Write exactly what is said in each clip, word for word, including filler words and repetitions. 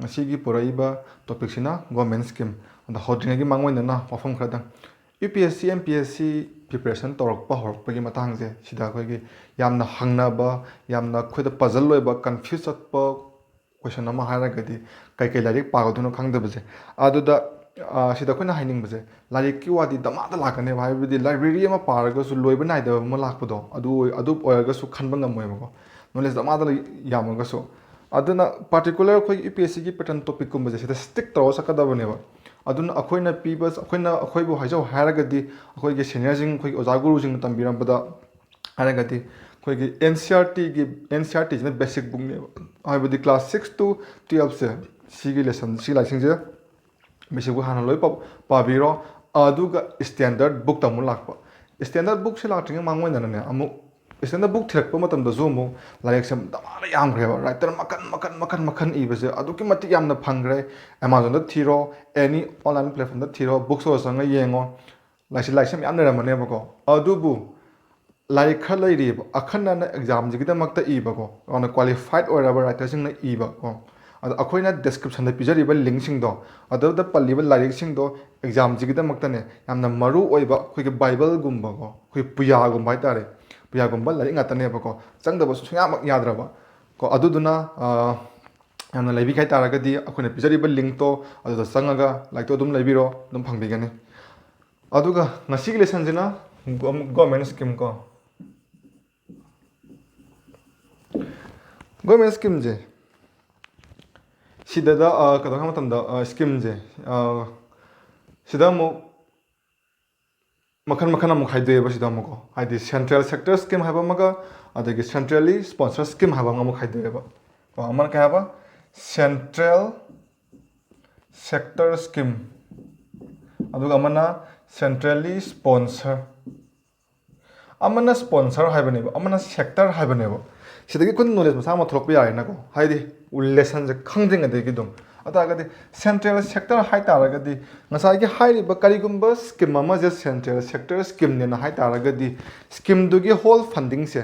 ꯉꯁꯤꯒꯤ ꯄꯨꯔꯛꯏꯕ ꯇꯣꯄꯤꯛꯁꯤꯅ government scheme. ꯑꯗꯣ ꯍꯧꯗ꯭ꯔꯤꯉꯩꯒꯤ ꯃꯥꯡꯑꯣꯏꯅꯅ ꯋꯥꯐꯝ ꯈꯔꯗꯪ, U P S C, M P S C preparation ꯇꯧꯔꯛꯄ ꯍꯧꯔꯛꯄꯒꯤ ꯃꯇꯥꯡꯁꯦ ꯁꯤꯗ ꯑꯩꯈꯣꯏꯒꯤ ꯌꯥꯝꯅ ꯍꯪꯅꯕ, ꯌꯥꯝꯅ ꯑꯩꯈꯣꯏꯗ ꯄꯖꯜ ꯑꯣꯏꯕ, ꯀꯟꯐ꯭ꯌꯨꯁ ꯆꯠꯄ ꯀꯣꯏꯁꯟ ꯑꯃ ꯍꯥꯏꯔꯒꯗꯤ ꯀꯩꯀꯩ ꯂꯥꯏꯔꯤꯛ ꯄꯥꯒꯗꯣꯏꯅꯣ ꯈꯪꯗꯕꯁꯦ꯫ ꯑꯗꯨꯗ ꯁꯤꯗ ꯑꯩꯈꯣꯏꯅ ꯍꯥꯏꯅꯤꯡꯕꯁꯦ, ꯂꯥꯏꯔꯤꯛꯀꯤ ꯋꯥꯗꯤ ꯗꯃꯥꯗ ꯂꯥꯛꯀꯅꯦꯕ, ꯍꯥꯏꯕꯗꯤ ꯂꯥꯏꯕ꯭ꯔꯦꯔꯤ ꯑꯃ ꯄꯥꯔꯒꯁꯨ ꯂꯣꯏꯕ ꯅꯥꯏꯗꯕ ꯑꯃ ꯂꯥꯛꯄꯗꯣ, ꯑꯗꯨ ꯑꯣꯏ-, ꯑꯗꯨ ꯑꯣꯏꯔꯒꯁꯨ ꯈꯟꯕ ꯉꯝꯃꯣꯏꯕꯀꯣ, ꯅꯣꯂꯦꯖ ꯗꯃꯥꯗ ꯂꯩ-, ꯌꯥꯝꯃꯒꯁꯨ꯫ ꯑꯗꯨꯅ ꯄꯥꯔꯇꯤꯀꯨꯂꯔ ꯑꯩꯈꯣꯏ ꯌꯨ ꯄꯤ ꯑꯦꯁ ꯁꯤꯒꯤ ꯄꯦꯇꯔꯟ ꯇꯣꯄꯤꯛꯀꯨꯝꯕꯁꯦ ꯁꯤꯗ ꯁ꯭ꯇꯤꯛ ꯇꯧꯔꯒ ꯆꯠꯀꯗꯕꯅꯦꯕ꯫ ꯑꯗꯨꯅ ꯑꯩꯈꯣꯏꯅ ꯄꯤꯕ, ꯑꯩꯈꯣꯏꯅ, ꯑꯩꯈꯣꯏꯕꯨ ꯍꯥꯏꯖꯧ ꯍꯥꯏꯔꯒꯗꯤ, ꯑꯩꯈꯣꯏꯒꯤ ꯁꯦꯅꯤꯌꯔꯁꯤꯡ, ꯑꯩꯈꯣꯏꯒꯤ ꯑꯣꯖꯥ ꯒꯨꯔꯨꯁꯤꯡꯅ ꯇꯝꯕꯤꯔꯝꯕꯗ ꯍꯥꯏꯔꯒꯗꯤ, ꯑꯩꯈꯣꯏꯒꯤ ꯑꯦꯟ ꯁꯤ ꯑꯥꯔ ꯇꯤꯒꯤ, ꯑꯦꯟ ꯁꯤ ꯑꯥꯔ ꯇꯤꯁꯤꯅ ꯕꯦꯁꯤꯛ ꯕꯨꯛꯅꯦꯕ, ꯍꯥꯏꯕꯗꯤ ꯀ꯭ꯂꯥꯁ ꯁꯤꯛꯁ ꯇꯨ ꯇꯨꯌꯦꯜꯞꯁꯦ, ꯁꯤꯒꯤ ꯂꯦꯁꯟ, ꯁꯤ ꯂꯥꯏꯔꯤꯛꯁꯤꯡꯁꯦ ꯕꯦꯁꯤꯛ ꯕꯨꯛ ꯍꯥꯟꯅ ꯂꯣꯏ ꯄꯥ-, ꯄꯥꯕꯤꯔꯣ꯫ ꯑꯗꯨꯒ ꯁ꯭ꯇꯦꯟꯗꯔꯠ ꯕꯨꯛꯇ ꯑꯃꯨꯛ ꯂꯥꯛꯄ꯫ ꯁ꯭ꯇꯦꯟꯗꯔꯠ ꯕꯨꯛꯁꯦ ꯂꯥꯛꯇ꯭ꯔꯤꯉꯩ ꯃꯥꯡꯑꯣꯏꯅꯅꯅꯦ, ꯑꯃꯨꯛ ꯁ꯭ꯇꯦꯟꯗꯔꯠ ꯕꯨꯛ ꯊꯤꯔꯛꯄ ꯃꯇꯝꯗꯁꯨ ꯑꯃꯨꯛ ꯂꯥꯏꯔꯤꯛꯁꯦ ꯗꯃꯥꯅ ꯌꯥꯝꯈ꯭ꯔꯦꯕ꯫ ꯔꯥꯏꯇꯔ ꯃꯈꯟ, ꯃꯈꯟ, ꯃꯈꯟ, ꯃꯈꯟ ꯏꯕꯁꯦ ꯑꯗꯨꯛꯀꯤ ꯃꯇꯤꯛ ꯌꯥꯝꯅ ꯐꯪꯈ꯭ꯔꯦ꯫ ꯑꯦꯃꯥꯖꯣꯟꯗ ꯊꯤꯔꯣ, ꯑꯦꯅꯤ ꯑꯣꯟꯂꯥꯏꯟ ꯄ꯭ꯂꯦꯠꯐꯣꯝꯗ ꯊꯤꯔꯣ, ꯕꯨꯛ ꯁ꯭ꯇꯣꯔ ꯆꯪꯉ ꯌꯦꯡꯉꯣ꯫ ꯂꯥꯏꯔꯤꯛꯁꯦ, ꯂꯥꯏꯔꯤꯛꯁꯦ ꯃꯌꯥꯝ ꯂꯩꯔꯝꯃꯅꯦꯕꯀꯣ꯫ ꯑꯗꯨꯕꯨ ꯂꯥꯏꯔꯤꯛ ꯈꯔ ꯂꯩꯔꯤꯑꯕ, ꯑꯈꯟꯅꯅ ꯑꯦꯛꯖꯥꯝꯁꯤꯒꯤꯗꯃꯛꯇ ꯏꯕꯀꯣ, ꯑꯗꯨꯅ ꯀ꯭ꯋꯥꯂꯤꯐꯥꯏꯠ ꯑꯣꯏꯔꯕ ꯔꯥꯏꯇꯔꯁꯤꯡꯅ ꯏꯕꯀꯣ꯫ ꯑꯗꯣ ꯑꯩꯈꯣꯏꯅ ꯗꯦꯁꯀ꯭ꯔꯤꯞꯁꯟꯗ ꯄꯤꯖꯔꯤꯕ ꯂꯤꯡꯁꯤꯡꯗꯣ, ꯑꯗꯨꯗ ꯄꯜꯂꯤꯕ ꯂꯥꯏꯔꯤꯛꯁꯤꯡꯗꯣ ꯑꯦꯛꯖꯥꯝꯁꯤꯒꯤꯗꯃꯛꯇꯅꯦ ꯌꯥꯝꯅ ꯃꯔꯨ ꯑꯣꯏꯕ, ꯑꯩꯈꯣꯏꯒꯤ ꯕꯥꯏꯕꯜꯒꯨꯝꯕꯀꯣ, ꯑꯩꯈꯣꯏ ꯄꯨꯌꯥꯒꯨꯝꯕ ꯍꯥꯏꯇꯥꯔꯦ, ꯄꯨꯌꯥꯒꯨꯝꯕ ꯂꯥꯏꯔꯤꯛ ꯉꯥꯛꯇꯅꯦꯕꯀꯣ, ꯆꯪꯗꯕ ꯁꯨꯡꯌꯥꯃꯛ ꯌꯥꯗ꯭ꯔꯕ ꯀꯣ꯫ ꯑꯗꯨꯗꯨꯅ, ꯑ, ꯌꯥꯝꯅ ꯂꯩꯕꯤꯒꯦ ꯍꯥꯏꯇꯥꯔꯒꯗꯤ ꯑꯩꯈꯣꯏꯅ ꯄꯤꯖꯔꯤꯕ ꯂꯤꯡꯛꯇꯣ ꯑꯗꯨꯗ ꯆꯪꯉꯒ ꯂꯥꯏꯔꯤꯛꯇꯣ ꯑꯗꯨꯝ ꯂꯩꯕꯤꯔꯣ, ꯑꯗꯨꯝ ꯐꯪꯕꯤꯒꯅꯤ꯫ ꯑꯗꯨꯒ ꯉꯁꯤꯒꯤ ꯂꯦꯁꯟꯁꯤꯅ ꯒꯣ-, ꯒꯣꯔꯃꯦꯟ ꯁ꯭ꯀꯤꯝ ꯀꯣ꯫ ꯒꯣꯔꯃꯦꯟ ꯁ꯭ꯀꯤꯝꯁꯦ ꯁꯤꯗꯗ, ꯑ, ꯀꯩꯗꯧ ꯍꯥꯏꯕ ꯃꯇꯝꯗ, ꯑ, ꯁ꯭ꯀꯤꯝꯁꯦ, ꯑ, ꯁꯤꯗ ꯑꯃꯨꯛ ꯃꯈꯜ ꯃꯈꯜ ꯑꯃꯨꯛ ꯈꯥꯏꯗꯣꯛꯑꯦꯕ ꯁꯤꯗ ꯑꯃꯨꯛꯀꯣ, ꯍꯥꯏꯗꯤ ꯁꯦꯟꯇ꯭ꯔꯦꯜ ꯁꯦꯛꯇꯔ ꯁ꯭ꯀꯤꯝ ꯍꯥꯏꯕ ꯑꯃꯒ, ꯑꯗꯒꯤ ꯁꯦꯟꯇ꯭ꯔꯦꯜꯂꯤ ꯁ꯭ꯄꯣꯟꯁꯔ ꯁ꯭ꯀꯤꯝ ꯍꯥꯏꯕ ꯑꯃ ꯑꯃꯨꯛ ꯈꯥꯏꯗꯣꯛꯑꯦꯕ꯫ ꯀꯣ, ꯑꯃꯅ ꯀꯩ ꯍꯥꯏꯕ? ꯁꯦꯟꯇ꯭ꯔꯦꯜ ꯁꯦꯛꯇꯔ ꯁ꯭ꯀꯤꯝ, ꯑꯗꯨꯒ ꯑꯃꯅ ꯁꯦꯟꯇ꯭ꯔꯦꯜꯂꯤ ꯁ꯭ꯄꯣꯟꯁꯔ꯫ ꯑꯃꯅ ꯁ꯭ꯄꯣꯟꯁꯔ ꯍꯥꯏꯕꯅꯦꯕ, ꯑꯃꯅ ꯁꯦꯛꯇꯔ ꯍꯥꯏꯕꯅꯦꯕ꯫ ꯁꯤꯗꯒꯤ ꯑꯩꯈꯣꯏꯅ ꯅꯣꯂꯦꯖ ꯃꯆꯥ ꯑꯃ ꯊꯣꯛꯂꯛꯄ ꯌꯥꯔꯦꯅꯀꯣ, ꯍꯥꯏꯗꯤ ꯂꯦꯁꯟꯁꯦ ꯈꯪꯗ꯭ꯔꯤꯉꯩꯗꯒꯤ ꯑꯗꯨꯝ꯫ ꯑꯗꯨ ꯇꯥꯔꯒꯗꯤ ꯁꯦꯟꯇ꯭ꯔꯦꯜ ꯁꯦꯛꯇꯔ ꯍꯥꯏ ꯇꯥꯔꯒꯗꯤ ꯉꯁꯥꯏꯒꯤ ꯍꯥꯏꯔꯤꯕ ꯀꯔꯤꯒꯨꯝꯕ ꯁ꯭ꯀꯤꯝ ꯑꯃꯁꯦ ꯁꯦꯟꯇ꯭ꯔꯦꯜ ꯁꯦꯛꯇꯔ ꯁ꯭ꯀꯤꯝꯅꯦꯅ ꯍꯥꯏ ꯇꯥꯔꯒꯗꯤ ꯁ꯭ꯀꯤꯝꯗꯨꯒꯤ ꯍꯣꯜ ꯐꯟꯗꯤꯡꯁꯦ,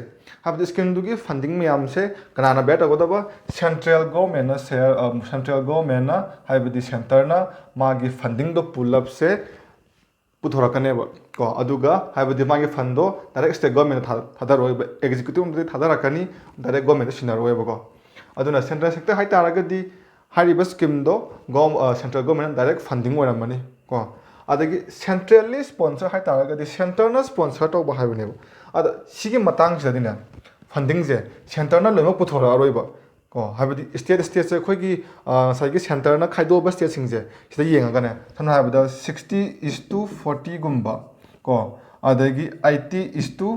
ꯍꯥꯏꯕꯗꯤ ꯁ꯭ꯀꯤꯝꯗꯨꯒꯤ ꯐꯟꯗꯤꯡ ꯃꯌꯥꯝꯁꯦ ꯀꯅꯥꯅ ꯕꯦꯌꯔ ꯇꯧꯒꯗꯕ? ꯁꯦꯟꯇ꯭ꯔꯦꯜ ꯒꯣꯔꯃꯦꯟꯅ ꯁꯦꯌꯔ, ꯁꯦꯟꯇ꯭ꯔꯦꯜ ꯒꯣꯔꯃꯦꯟꯅ, ꯍꯥꯏꯕꯗꯤ ꯁꯦꯟꯇꯔꯅ ꯃꯥꯒꯤ ꯐꯟꯗꯤꯡꯗꯣ ꯄꯨꯂꯞꯁꯦ ꯄꯨꯊꯣꯔꯛꯀꯅꯦꯕ꯫ ꯀꯣ, ꯑꯗꯨꯒ ꯍꯥꯏꯕꯗꯤ ꯃꯥꯒꯤ ꯐꯟꯗꯣ ꯗꯥꯏꯔꯦꯛ ꯁ꯭ꯇꯦꯠ ꯒꯣꯔꯃꯦꯟꯗ ꯊꯥ-, ꯊꯥꯗꯔꯣꯏꯕ, ꯑꯦꯛꯖꯤꯀ꯭ꯌꯨꯇꯤꯚ ꯔꯨꯝꯗꯗꯤ ꯊꯥꯗꯔꯛꯀꯅꯤ, ꯗꯥꯏꯔꯦꯛ ꯒꯣꯔꯃꯦꯟꯗ ꯁꯤꯟꯅꯔꯣꯏꯕꯀꯣ꯫ ꯑꯗꯨꯅ ꯁꯦꯟꯇ꯭ꯔꯦꯜ ꯁꯦꯛꯇꯔ ꯍꯥꯏꯇꯥꯔꯒꯗꯤ ꯍꯥꯏꯔꯤꯕ ꯁ꯭ꯀꯤꯝꯗꯣ ꯒꯣꯔ-, ꯑ, ꯁꯦꯟꯇ꯭ꯔꯦꯜ ꯒꯣꯔꯃꯦꯟꯅ ꯗꯥꯏꯔꯦꯛ ꯐꯟꯗꯤꯡ ꯑꯣꯏꯔꯝꯃꯅꯤ ꯀꯣ꯫ ꯑꯗꯒꯤ ꯁꯦꯟꯇ꯭ꯔꯦꯜꯂꯤ ꯁ꯭ꯄꯣꯟꯁꯔ ꯍꯥꯏꯇꯥꯔꯒꯗꯤ ꯁꯦꯟꯇꯔꯅ ꯁ꯭ꯄꯣꯟꯁꯔ ꯇꯧꯕ ꯍꯥꯏꯕꯅꯦꯕ꯫ ꯑꯗ ꯁꯤꯒꯤ ꯃꯇꯥꯡꯁꯤꯗꯗꯤꯅꯦ, ꯐꯟꯗꯤꯡꯁꯦ ꯁꯦꯟꯇꯔꯅ ꯂꯣꯏꯅꯃꯛ ꯄꯨꯊꯣꯔꯛꯑꯔꯣꯏꯕ ꯀꯣ꯫ ꯍꯥꯏꯕꯗꯤ ꯁ꯭ꯇꯦꯠ, ꯁ꯭ꯇꯦꯠꯁꯦ ꯑꯩꯈꯣꯏꯒꯤ, ꯑ, ꯉꯁꯥꯏꯒꯤ ꯁꯦꯟꯇꯔꯅ ꯈꯥꯏꯗꯣꯛꯑꯕ ꯁ꯭ꯇꯦꯠꯁꯤꯡꯁꯦ ꯁꯤꯗ ꯌꯦꯡꯉꯒꯅꯦ, ꯁꯝꯅ ꯍꯥꯏꯔꯕꯗ sixty is to fortyꯒꯨꯝꯕ ꯀꯣ, ꯑꯗꯒꯤ eighty is to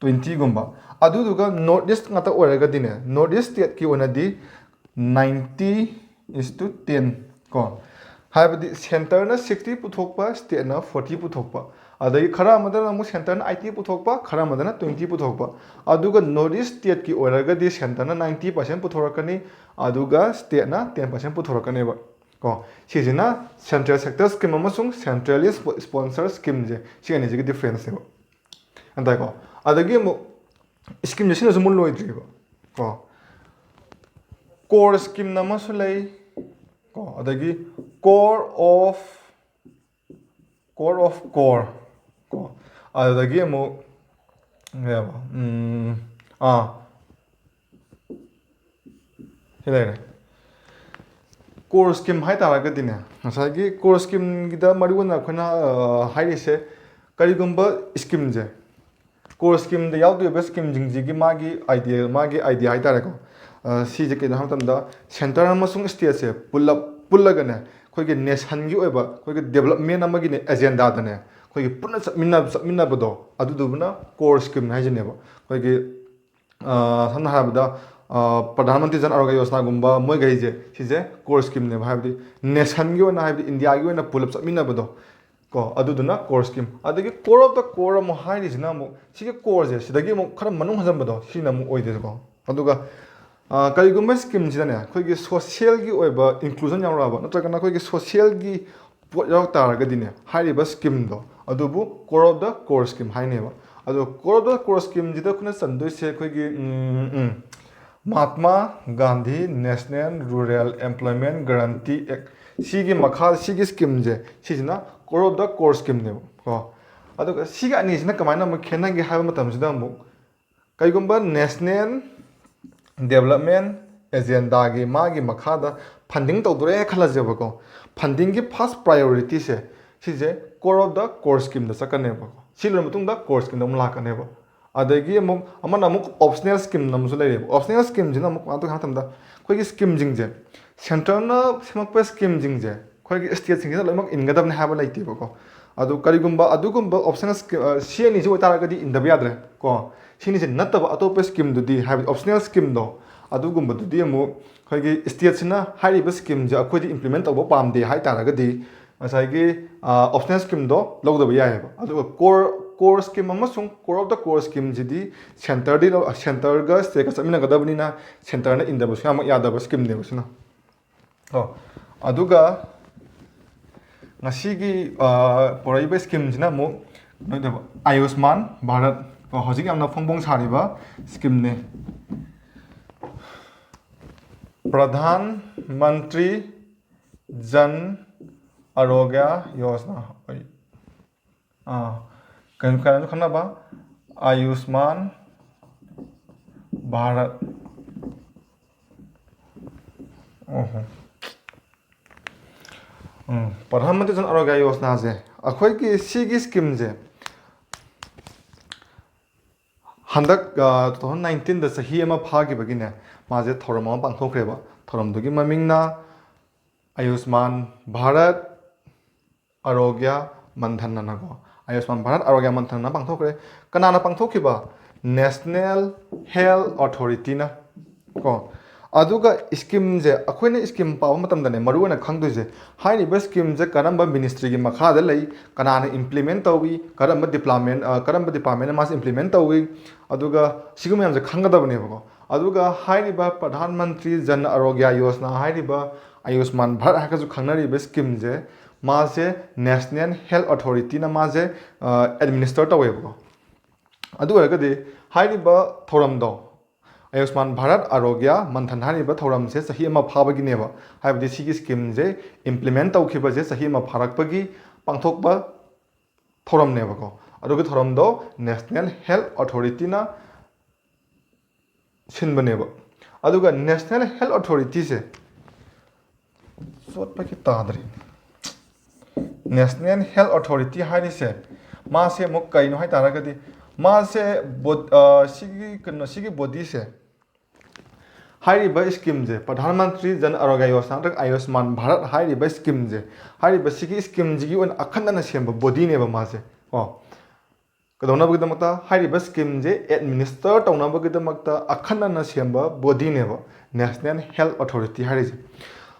twentyꯒꯨꯝꯕ꯫ ꯑꯗꯨꯗꯨꯒ ꯅꯣꯔꯠ ꯏꯁ ꯉꯥꯛꯇ ꯑꯣꯏꯔꯒꯗꯤꯅꯦ, ꯅꯣꯔꯠ ꯏꯁ ꯁ꯭ꯇꯦꯠꯀꯤ ꯑꯣꯏꯅꯗꯤ ninety is to ten ꯀꯣ꯫ ꯍꯥꯏꯕꯗꯤ ꯁꯦꯟꯇꯔꯅ sixty ꯄꯨꯊꯣꯛꯄ, ꯁ꯭ꯇꯦꯠꯅ forty ꯄꯨꯊꯣꯛꯄ꯫ ꯑꯗꯒꯤ ꯈꯔ ꯑꯃꯗꯅ ꯑꯃꯨꯛ ꯁꯦꯟꯇꯔꯅ eighty ꯄꯨꯊꯣꯛꯄ, ꯈꯔ ꯑꯃꯗꯅ twenty ꯄꯨꯊꯣꯛꯄ꯫ ꯑꯗꯨꯒ ꯅꯣꯔꯠ ꯏꯁ ꯁ꯭ꯇꯦꯠꯀꯤ ꯑꯣꯏꯔꯒꯗꯤ ꯁꯦꯟꯇꯔꯅ ninety percent ꯄꯨꯊꯣꯔꯛꯀꯅꯤ, ꯑꯗꯨꯒ ꯁ꯭ꯇꯦꯠꯅ ten percent ꯄꯨꯊꯣꯔꯛꯀꯅꯦꯕ ꯀꯣ꯫ ꯁꯤꯁꯤꯅ ꯁꯦꯟꯇ꯭ꯔꯦꯜ ꯁꯦꯛꯇꯔ ꯁ꯭ꯀꯤꯝ ꯑꯃꯁꯨꯡ ꯁꯦꯟꯇ꯭ꯔꯦꯜꯂꯤ ꯁ꯭ꯄꯣ-, ꯁ꯭ꯄꯣꯟꯁꯔ ꯁ꯭ꯀꯤꯝꯁꯦ, ꯁꯤ ꯑꯅꯤꯁꯤꯒꯤ ꯗꯤꯐ꯭ꯔꯦꯟꯁꯅꯦꯕ꯫ ꯒ꯭ꯌꯥꯟ ꯇꯥꯏꯀꯣ? ꯑꯗꯒꯤ ꯑꯃꯨꯛ ꯁ꯭ꯀꯤꯝꯁꯦ ꯁꯤꯅꯁꯨ ꯑꯃꯨꯛ ꯂꯣꯏꯗ꯭ꯔꯤꯕ ꯀꯣ꯫ ꯀꯣꯔ ꯁ꯭ꯀꯤꯝꯅ ꯑꯃꯁꯨ ꯂꯩ ꯀꯣ, ꯑꯗꯒꯤ core of, core of core ꯀꯣ, ꯑꯗꯨꯗꯒꯤ ꯑꯃꯨꯛ ꯀꯩ ꯍꯥꯏꯕ? ꯎꯝ, ꯑꯥ, ꯁꯤ ꯂꯩꯔꯦ꯫ ꯀꯣꯔ ꯁ꯭ꯀꯤꯝ ꯍꯥꯏꯇꯥꯔꯒꯗꯤꯅꯦ, ꯉꯁꯥꯏꯒꯤ ꯀꯣꯔ ꯁ꯭ꯀꯤꯝꯒꯤꯗ ꯃꯔꯨꯑꯣꯏꯅ ꯑꯩꯈꯣꯏꯅ, ꯑ, ꯍꯥꯏꯔꯤꯁꯦ, ꯀꯔꯤꯒꯨꯝꯕ ꯁ꯭ꯀꯤꯝꯁꯦ, ꯀꯣꯔ ꯁ꯭ꯀꯤꯝꯗ ꯌꯥꯎꯗꯣꯔꯤꯕ ꯁ꯭ꯀꯤꯝꯁꯤꯡꯁꯤꯒꯤ ꯃꯥꯒꯤ ꯑꯥꯏꯗꯤꯌꯥ, ꯃꯥꯒꯤ ꯑꯥꯏꯗꯤꯌꯥ ꯍꯥꯏꯇꯥꯔꯦꯀꯣ, ꯑ, ꯁꯤꯁꯦ ꯀꯩꯅꯣ ꯍꯥꯏꯕ ꯃꯇꯝꯗ, ꯁꯦꯟꯇꯔ ꯑꯃꯁꯨꯡ ꯁ꯭ꯇꯦꯠꯁꯦ ꯄꯨꯜꯂꯞ, ꯄꯨꯜꯂꯒꯅꯦ, ꯑꯩꯈꯣꯏꯒꯤ ꯅꯦꯁꯟꯒꯤ ꯑꯣꯏꯕ, ꯑꯩꯈꯣꯏꯒꯤ ꯗꯦꯕꯂꯞꯃꯦꯟ ꯑꯃꯒꯤꯅꯦ ꯑꯦꯖꯦꯟꯗꯥꯗꯅꯦ, ꯑꯩꯈꯣꯏꯒꯤ ꯄꯨꯟꯅ ꯆꯠꯃꯤꯟꯅ-, ꯆꯠꯃꯤꯟꯅꯕꯗꯣ, ꯑꯗꯨꯗꯨꯕꯨꯅ ꯀꯣꯔ ꯁ꯭ꯀꯤꯝ ꯍꯥꯏꯁꯤꯅꯦꯕ꯫ ꯑꯩꯈꯣꯏꯒꯤ, ꯑ, ꯁꯝꯅ ꯍꯥꯏꯔꯕꯗ, ꯑ, ꯄ꯭ꯔꯙꯥꯟ ꯃꯟꯇ꯭ꯔꯤ ꯖꯟ ꯑꯔꯣꯒ꯭ꯌ ꯌꯣꯖꯅꯥꯒꯨꯝꯕ, ꯃꯣꯏꯈꯩꯁꯦ, ꯁꯤꯁꯦ ꯀꯣꯔ ꯁ꯭ꯀꯤꯝꯅꯦꯕ, ꯍꯥꯏꯕꯗꯤ ꯅꯦꯁꯟꯒꯤ ꯑꯣꯏꯅ, ꯍꯥꯏꯕꯗꯤ ꯏꯟꯗꯤꯌꯥꯒꯤ ꯑꯣꯏꯅ ꯄꯨꯂꯞ ꯆꯠꯃꯤꯟꯅꯕꯗꯣ ꯀꯣ, ꯑꯗꯨꯗꯨꯅ ꯀꯣꯔ ꯁ꯭ꯀꯤꯝ꯫ ꯑꯗꯒꯤ core of the core ꯑꯃꯨꯛ ꯍꯥꯏꯔꯤꯁꯤꯅ ꯑꯃꯨꯛ, ꯁꯤꯒꯤ ꯀꯣꯔꯁꯦ, ꯁꯤꯗꯒꯤ ꯑꯃꯨꯛ ꯈꯔ ꯃꯅꯨꯡ ꯍꯟꯖꯟꯕꯗꯣ, ꯁꯤꯅ ꯑꯃꯨꯛ ꯑꯣꯏꯗꯣꯏꯅꯤꯀꯣ꯫ ꯑꯗꯨꯒ, ꯑ, ꯀꯔꯤꯒꯨꯝꯕ ꯁ꯭ꯀꯤꯝꯁꯤꯗꯅꯦ, ꯑꯩꯈꯣꯏꯒꯤ ꯁꯣꯁꯤꯌꯦꯜꯒꯤ ꯑꯣꯏꯕ ꯏꯟꯀ꯭ꯂꯨꯖꯟ ꯌꯥꯎꯔꯛꯑꯕ, ꯅꯠꯇ꯭ꯔꯒꯅ ꯑꯩꯈꯣꯏꯒꯤ ꯁꯣꯁꯤꯌꯦꯜꯒꯤ ꯄꯣꯠ ꯌꯥꯎꯔꯛ ꯇꯥꯔꯒꯗꯤꯅꯦ, ꯍꯥꯏꯔꯤꯕ ꯁ꯭ꯀꯤꯝꯗꯣ ꯑꯗꯨꯕꯨ core of the core scheme ꯍꯥꯏꯅꯦꯕ꯫ ꯑꯗꯣ core of the core scheme ꯁꯤꯗ ꯑꯩꯈꯣꯏꯅ ꯆꯟꯗꯣꯏꯁꯦ ꯑꯩꯈꯣꯏꯒꯤ ꯎꯝ, ꯎꯝ, Mahatma Gandhi National Rural Employment Guarantee Act, ꯁꯤꯒꯤ ꯃꯈꯥ, ꯁꯤꯒꯤ scheme ꯁꯦ, ꯁꯤꯁꯤꯅ core of the core scheme ꯅꯦꯕ ꯀꯣ꯫ ꯑꯗꯨꯒ ꯁꯤꯒꯤ ꯑꯅꯤꯁꯤꯅ ꯀꯃꯥꯏꯅ ꯑꯃꯨꯛ ꯈꯦꯠꯅꯒꯦ ꯍꯥꯏꯕ ꯃꯇꯝꯁꯤꯗ, ꯑꯃꯨꯛ ꯀꯩꯒꯨꯝꯕ national development agenda ꯒꯤ ꯃꯥꯒꯤ ꯃꯈꯥꯗ funding ꯇꯧꯗꯣꯔꯦ ꯈꯜꯂꯁꯦꯕꯀꯣ꯫ Funding ꯒꯤ first priority ꯁꯦ, ꯁꯤꯁꯦ core of the core scheme ꯗ ꯆꯠꯀꯅꯦꯕꯀꯣ꯫ ꯁꯤ ꯂꯣꯏꯔ ꯃꯇꯨꯡꯗ core scheme ꯗ ꯑꯃꯨꯛ ꯂꯥꯛꯀꯅꯦꯕ꯫ ꯑꯗꯒꯤ ꯑꯃꯨꯛ ꯑꯃꯅ ꯑꯃꯨꯛ optional scheme ꯑꯃꯁꯨ ꯂꯩꯔꯦꯕ꯫ Optional scheme ꯁꯤꯅ ꯑꯃꯨꯛ ꯀꯃꯥꯏꯅ ꯇꯧꯒꯦ ꯍꯥꯏꯕ ꯃꯇꯝꯗ, ꯑꯩꯈꯣꯏꯒꯤ scheme ꯁꯤꯡꯁꯦ, centre ꯅ ꯁꯦꯝꯃꯛꯄ scheme ꯁꯤꯡꯁꯦ ꯑꯩꯈꯣꯏꯒꯤ state ꯁꯤꯡꯁꯤꯗ ꯂꯣꯏꯅꯃꯛ ꯏꯟꯒꯗꯕꯅꯤ ꯍꯥꯏꯕ ꯂꯩꯇꯦꯕꯀꯣ꯫ ꯑꯗꯨ ꯀꯔꯤꯒꯨꯝꯕ ꯑꯗꯨꯒꯨꯝꯕ optional scheme, ꯑ, ꯁꯤ ꯑꯅꯤꯁꯤ ꯑꯣꯏꯇꯥꯔꯒꯗꯤ ꯏꯟꯗꯕ ꯌꯥꯗ꯭ꯔꯦ ꯀꯣ꯫ ꯁꯤꯅꯤꯁꯤ ꯅꯠꯇꯕ ꯑꯇꯣꯞꯄ scheme ꯗꯨꯗꯤ, ꯍꯥꯏꯕꯗꯤ optional scheme ꯗꯣ, ꯑꯗꯨꯒꯨꯝꯕꯗꯨꯗꯤ ꯑꯃꯨꯛ ꯑꯩꯈꯣꯏꯒꯤ state ꯁꯤꯅ ꯍꯥꯏꯔꯤꯕ scheme ꯁꯦ ꯑꯩꯈꯣꯏꯗꯤ implement ꯇꯧꯕ ꯄꯥꯝꯗꯦ ꯍꯥꯏ ꯇꯥꯔꯒꯗꯤ, ꯉꯁꯥꯏꯒꯤ, ꯑ, optional scheme ꯗꯣ ꯂꯧꯗꯕ ꯌꯥꯏꯑꯕ꯫ ꯑꯗꯨꯒ core, core scheme ꯑꯃꯁꯨꯡ core of the core scheme CD centre ꯗꯤ ꯂꯧ-, centre ꯒ state ꯀ ꯆꯠꯃꯤꯟꯅꯒꯗꯕꯅꯤꯅ, centre ꯅ ꯏꯟꯗꯕ ꯁꯨꯡꯌꯥꯃꯛ ꯌꯥꯗꯕ scheme ꯅꯦꯕ ꯁꯤꯅ꯫ ꯑꯣ, ꯑꯗꯨꯒ ꯉꯁꯤꯒꯤ, ꯑ, ꯄꯣꯔꯛꯏꯕ scheme ꯁꯤꯅ ꯑꯃꯨꯛ ꯀꯩꯅꯣ ꯇꯧꯕ, ꯑꯌꯨꯁꯃꯥꯟ ꯚꯥꯔꯠ, ꯀꯣ, ꯍꯧꯖꯤꯛ ꯌꯥꯝꯅ ꯐꯣꯡ ꯐꯣꯡ ꯁꯥꯔꯤꯕ scheme ꯅꯦ꯫ ꯄ꯭ꯔꯙꯥꯟ ꯃꯟꯇ꯭ꯔꯤ ꯖꯟ ꯑꯔꯣꯒ꯭ꯌ ꯌꯣꯖꯅꯥ꯫ ꯑꯩ, ꯑꯥ, ꯀꯩꯅꯣ, ꯀꯩꯅꯣꯁꯨ ꯈꯪꯅꯕ, ꯑꯌꯨꯁꯃꯥꯟ ꯚꯥꯔꯠ꯫ ꯑꯣꯍꯣ꯫ ꯎꯝ, ꯄ꯭ꯔꯙꯥꯟ ꯃꯟꯇ꯭ꯔꯤ ꯖꯟ ꯑꯔꯣꯒ꯭ꯌ ꯌꯣꯖꯅꯥꯁꯦ, ꯑꯩꯈꯣꯏꯒꯤ ꯁꯤꯒꯤ scheme ꯁꯦ ꯍꯟꯗꯛ, ꯑ, two thousand nineteen ꯗ ꯆꯍꯤ ꯑꯃ ꯐꯥꯈꯤꯕꯒꯤꯅꯦ, ꯃꯥꯁꯦ ꯊꯧꯔꯝ ꯑꯃ ꯄꯥꯡꯊꯣꯛꯈ꯭ꯔꯦꯕ꯫ ꯊꯧꯔꯝꯗꯨꯒꯤ ꯃꯃꯤꯡꯅ ꯑꯌꯨꯁꯃꯥꯟ ꯚꯥꯔꯠ ꯑꯔꯣꯒ꯭ꯌ ꯃꯟꯙꯟ ꯑꯅꯀꯣ, ꯑꯌꯨꯁꯃꯥꯟ ꯚꯥꯔꯠ ꯑꯔꯣꯒ꯭ꯌ ꯃꯟꯙꯟ ꯑꯅ ꯄꯥꯡꯊꯣꯛꯈ꯭ꯔꯦ꯫ ꯀꯅꯥꯅ ꯄꯥꯡꯊꯣꯛꯈꯤꯕ? National Health Authority ꯅ ꯀꯣ꯫ ꯑꯗꯨꯒ scheme ꯁꯦ ꯑꯩꯈꯣꯏꯅ scheme ꯄꯥꯕ ꯃꯇꯝꯗꯅꯦ, ꯃꯔꯨ ꯑꯣꯏꯅ ꯈꯪꯗꯣꯏꯁꯦ, ꯍꯥꯏꯔꯤꯕ scheme ꯁꯦ ꯀꯔꯝꯕ ministry ꯒꯤ ꯃꯈꯥꯗ ꯂꯩ, ꯀꯅꯥꯅ implement ꯇꯧꯏ, ꯀꯔꯝꯕ department, ꯑ, ꯀꯔꯝꯕ department ꯅ ꯃꯥꯁꯦ implement ꯇꯧꯏ, ꯑꯗꯨꯒ ꯁꯤꯒꯨꯝꯕ ꯃꯌꯥꯝꯁꯦ ꯈꯪꯒꯗꯕꯅꯦꯕꯀꯣ꯫ ꯑꯗꯨꯒ ꯍꯥꯏꯔꯤꯕ ꯄ꯭ꯔꯙꯥꯟ ꯃꯟꯇ꯭ꯔꯤ ꯖꯟ ꯑꯔꯣꯒ꯭ꯌ ꯌꯣꯖꯅꯥ ꯍꯥꯏꯔꯤꯕ, ꯑꯌꯨꯁꯃꯥꯟ ꯚꯥꯔꯠ ꯍꯥꯏꯔꯒꯁꯨ ꯈꯪꯅꯔꯤꯕ scheme ꯁꯦ, ꯃꯥꯁꯦ National Health Authority ꯅ ꯃꯥꯁꯦ, ꯑ, administer ꯇꯧꯋꯦꯕꯀꯣ꯫ ꯑꯗꯨ ꯑꯣꯏꯔꯒꯗꯤ ꯍꯥꯏꯔꯤꯕ ꯊꯧꯔꯝꯗꯣ, ꯑꯌꯨꯁꯃꯥꯟ ꯚꯥꯔꯠ ꯑꯥꯔꯣꯒ꯭ꯌ ꯃꯟꯊꯟ ꯍꯥꯏꯔꯤꯕ ꯊꯧꯔꯝꯁꯦ ꯆꯍꯤ ꯑꯃ ꯐꯥꯕꯒꯤꯅꯦꯕ, ꯍꯥꯏꯕꯗꯤ ꯁꯤꯒꯤ ꯁ꯭ꯀꯤꯝꯁꯦ ꯏꯝꯄ꯭ꯂꯤꯃꯦꯟ ꯇꯧꯈꯤꯕꯁꯦ ꯆꯍꯤ ꯑꯃ ꯐꯥꯔꯛꯄꯒꯤ ꯄꯥꯡꯊꯣꯛꯄ ꯊꯧꯔꯝꯅꯦꯕꯀꯣ꯫ ꯑꯗꯨꯒꯤ ꯊꯧꯔꯝꯗꯣ ꯅꯦꯁꯅꯦꯜ ꯍꯦꯜꯊ ꯑꯣꯊꯣꯔꯤꯇꯤꯅ ꯁꯤꯟꯕꯅꯦꯕ꯫ ꯑꯗꯨꯒ ꯅꯦꯁꯅꯦꯜ ꯍꯦꯜꯊ ꯑꯣꯊꯣꯔꯤꯇꯤꯁꯦ ꯆꯣꯠꯄꯒꯤ ꯇꯥꯗ꯭ꯔꯦ꯫ ꯅꯦꯁꯅꯦꯜ ꯍꯦꯜꯊ ꯑꯣꯊꯣꯔꯤꯇꯤ ꯍꯥꯏꯔꯤꯁꯦ, ꯃꯥꯁꯦ ꯑꯃꯨꯛ ꯀꯩꯅꯣ ꯍꯥꯏ ꯇꯥꯔꯒꯗꯤ, ꯃꯥꯁꯦ ꯕꯣ-, ꯑ, ꯁꯤꯒꯤ ꯀꯩꯅꯣ, ꯁꯤꯒꯤ ꯕꯣꯗꯤꯁꯦ, ꯍꯥꯏꯔꯤꯕ ꯁ꯭ꯀꯤꯝꯁꯦ, ꯄ꯭ꯔꯙꯥꯟ ꯃꯟꯇ꯭ꯔꯤ ꯖꯟ ꯑꯔꯣꯒ꯭ꯌ ꯌꯣꯖꯅꯥ ꯅꯠꯇ꯭ꯔꯒ ꯑꯌꯨꯁꯃꯥꯟ ꯚꯥꯔꯠ ꯍꯥꯏꯔꯤꯕ ꯁ꯭ꯀꯤꯝꯁꯦ, ꯍꯥꯏꯔꯤꯕ ꯁꯤꯒꯤ ꯁ꯭ꯀꯤꯝꯁꯤꯒꯤ ꯑꯣꯏꯅ ꯑꯈꯟꯅꯅ ꯁꯦꯝꯕ ꯕꯣꯗꯤꯅꯦꯕ ꯃꯥꯁꯦ ꯀꯣ꯫ ꯀꯩꯗꯧꯅꯕꯒꯤꯗꯃꯛꯇ? ꯍꯥꯏꯔꯤꯕ ꯁ꯭ꯀꯤꯝꯁꯦ ꯑꯦꯗꯃꯤꯅꯤꯁꯇꯔ ꯇꯧꯅꯕꯒꯤꯗꯃꯛꯇ ꯑꯈꯟꯅꯅ ꯁꯦꯝꯕ ꯕꯣꯗꯤꯅꯦꯕ ꯅꯦꯁꯅꯦꯜ ꯍꯦꯜꯊ ꯑꯣꯊꯣꯔꯤꯇꯤ ꯍꯥꯏꯔꯤꯁꯦ꯫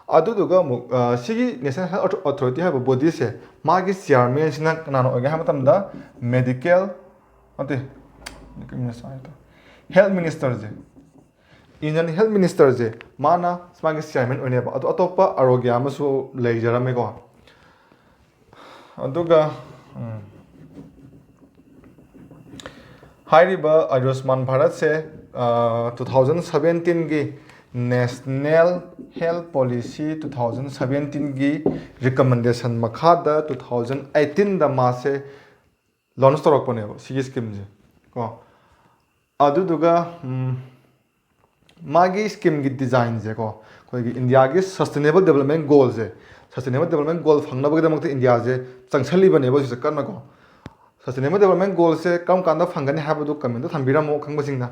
ꯑꯗꯨꯗꯨꯒ ꯑꯃꯨꯛ, ꯑ, ꯁꯤꯒꯤ ꯅꯦꯁꯅꯦꯜ ꯍꯦꯜꯊ ꯑꯣꯊꯣꯔꯤꯇꯤ ꯍꯥꯏꯕ ꯕꯣꯗꯤꯁꯦ, ꯃꯥꯒꯤ ꯆꯤꯌꯥꯔꯃꯦꯟꯁꯤꯅ ꯀꯅꯥꯅ ꯑꯣꯏꯒꯦ ꯍꯥꯏꯕ ꯃꯇꯝꯗ, ꯃꯦꯗꯤꯀꯦꯜ, ꯅꯠꯇꯦ, ꯍꯦꯜꯊ ꯃꯤꯅꯤꯁꯇꯔꯁꯦ, ꯏꯟꯗꯤꯌꯟ ꯍꯦꯜꯊ ꯃꯤꯅꯤꯁꯇꯔꯁꯦ, ꯃꯥꯅ ꯃꯥꯒꯤ ꯆꯤꯌꯥꯔꯃꯦꯟ ꯑꯣꯏꯅꯦꯕ꯫ ꯑꯗꯣ ꯑꯇꯣꯞꯄ ꯑꯥꯔꯣꯒ꯭ꯌ ꯑꯃꯁꯨ ꯂꯩꯖꯔꯝꯃꯦꯀꯣ꯫ ꯑꯗꯨꯒ, ꯎꯝ, ꯍꯥꯏꯔꯤꯕ ꯑꯌꯨꯁꯃꯥꯟ ꯚꯥꯔꯠꯁꯦ, ꯑ, two thousand seventeen ꯒꯤ National Health Policy two thousand seventeen ꯒꯤ recommendation ꯃꯈꯥꯗ two thousand eighteen ꯗ ꯃꯥꯁꯦ ꯂꯣꯟꯆ ꯇꯧꯔꯛꯄꯅꯦꯕ ꯁꯤꯒꯤ ꯁ꯭ꯀꯤꯝꯁꯦ ꯀꯣ꯫ ꯑꯗꯨꯗꯨꯒ, ꯎꯝ, ꯃꯥꯒꯤ ꯁ꯭ꯀꯤꯝꯒꯤ ꯗꯤꯖꯥꯏꯟꯁꯦꯀꯣ, ꯑꯩꯈꯣꯏꯒꯤ ꯏꯟꯗꯤꯌꯥꯒꯤ ꯁꯁꯇꯦꯅꯦꯕꯜ ꯗꯦꯕꯂꯞꯃꯦꯟ ꯒꯣꯜꯁꯦ, ꯁꯁꯇꯦꯅꯦꯕꯜ ꯗꯦꯕꯂꯞꯃꯦꯟ ꯒꯣꯜ ꯐꯪꯅꯕꯒꯤꯗꯃꯛꯇ ꯏꯟꯗꯤꯌꯥꯁꯦ ꯆꯪꯁꯜꯂꯤꯕꯅꯦꯕ ꯍꯧꯖꯤꯛꯁꯦ ꯀꯟꯅꯀꯣ꯫ ꯁꯁꯇꯦꯅꯦꯕꯜ ꯗꯦꯕꯂꯞꯃꯦꯟ ꯒꯣꯜꯁꯦ ꯀꯔꯝ ꯀꯥꯟꯗ ꯐꯪꯒꯅꯤ ꯍꯥꯏꯕꯗꯨ ꯀꯃꯦꯟꯇ ꯊꯝꯕꯤꯔꯝꯃꯣ ꯈꯪꯕꯁꯤꯡꯅ꯫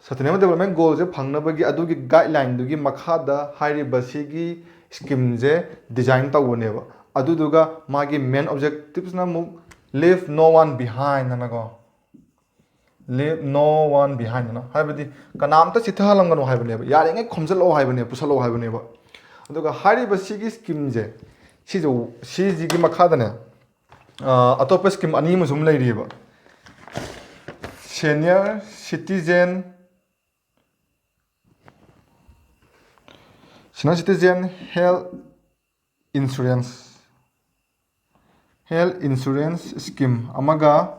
ꯁꯁꯇꯦꯅꯦꯕꯜ ꯗꯦꯕꯂꯞꯃꯦꯟ ꯒꯣꯜꯁꯦ ꯐꯪꯅꯕꯒꯤ ꯑꯗꯨꯒꯤ ꯒꯥꯏꯗꯂꯥꯏꯟꯗꯨꯒꯤ ꯃꯈꯥꯗ ꯍꯥꯏꯔꯤꯕ ꯁꯤꯒꯤ ꯁ꯭ꯀꯤꯝꯁꯦ ꯗꯤꯖꯥꯏꯟ ꯇꯧꯕꯅꯦꯕ꯫ ꯑꯗꯨꯗꯨꯒ ꯃꯥꯒꯤ ꯃꯦꯟ ꯑꯣꯕꯖꯦꯛꯇꯤꯞꯁꯅ ꯑꯃꯨꯛ "Leave no one behind" ꯍꯥꯏꯅꯀꯣ꯫ "Leave no one behind" ꯍꯥꯏꯅ, ꯍꯥꯏꯕꯗꯤ ꯀꯅꯥꯝꯇ ꯆꯤꯊꯍꯜꯂꯝꯒꯅꯨ ꯍꯥꯏꯕꯅꯦꯕ, ꯌꯥꯔꯤꯉꯩ ꯈꯣꯝꯖꯤꯜꯂꯛꯑꯣ ꯍꯥꯏꯕꯅꯦꯕ, ꯄꯨꯁꯜꯂꯛꯑꯣ ꯍꯥꯏꯕꯅꯦꯕ꯫ ꯑꯗꯨꯒ ꯍꯥꯏꯔꯤꯕ ꯁꯤꯒꯤ ꯁ꯭ꯀꯤꯝꯁꯦ, ꯁꯤꯁꯨ, ꯁꯤꯁꯤꯒꯤ ꯃꯈꯥꯗꯅꯦ, ꯑ, ꯑꯇꯣꯞꯄ ꯁ꯭ꯀꯤꯝ ꯑꯅꯤ ꯑꯃꯁꯨ ꯑꯃ ꯂꯩꯔꯤꯑꯕ꯫ Senior Citizen, Senior Citizen Health Insurance, Health Insurance Scheme ꯑꯃꯒ,